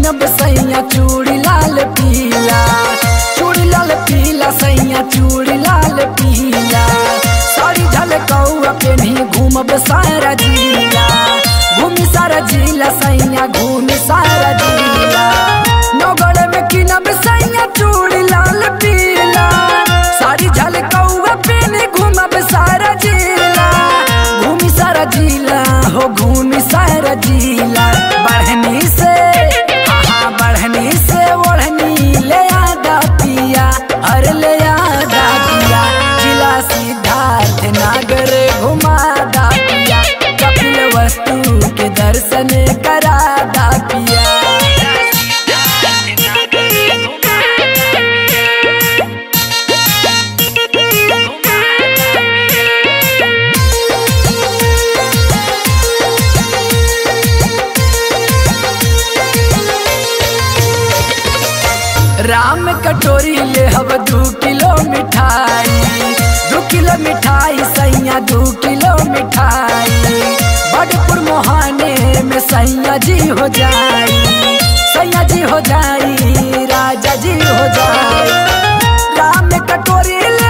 किनब सैया चूड़ी लाल पीला, चूड़ी लाल पीला सैया चूड़ी लाल पीला। साड़ी झलकौआ पेन्ही घूमब सारा जिला, घूमी सारा जिला सैया घूमी सारा जिला। नौगढ़ में किनब सैया चूड़ी लाल पीला, साड़ी झलकौआ पेन्ही घूमब सारा जिला, घूमी सारा जिला हो घूमी सारा जिला। बढ़नी से हाँ बढ़नी से ओढ़नी ले आदा पिया, अरे ले आदा पिया। जिला सिद्धार्थ नगर घुमा दा पिया, कपिल वस्तु के दर्शन करा दा पिया। राम कटोरी ले हब 2 किलो मिठाई, 2 किलो मिठाई सैया 2 किलो मिठाई। बड़पुर मोहाने में सैया जी हो जाई, सैया जी हो जाई राजा जी हो जाई। राम कटोरी ले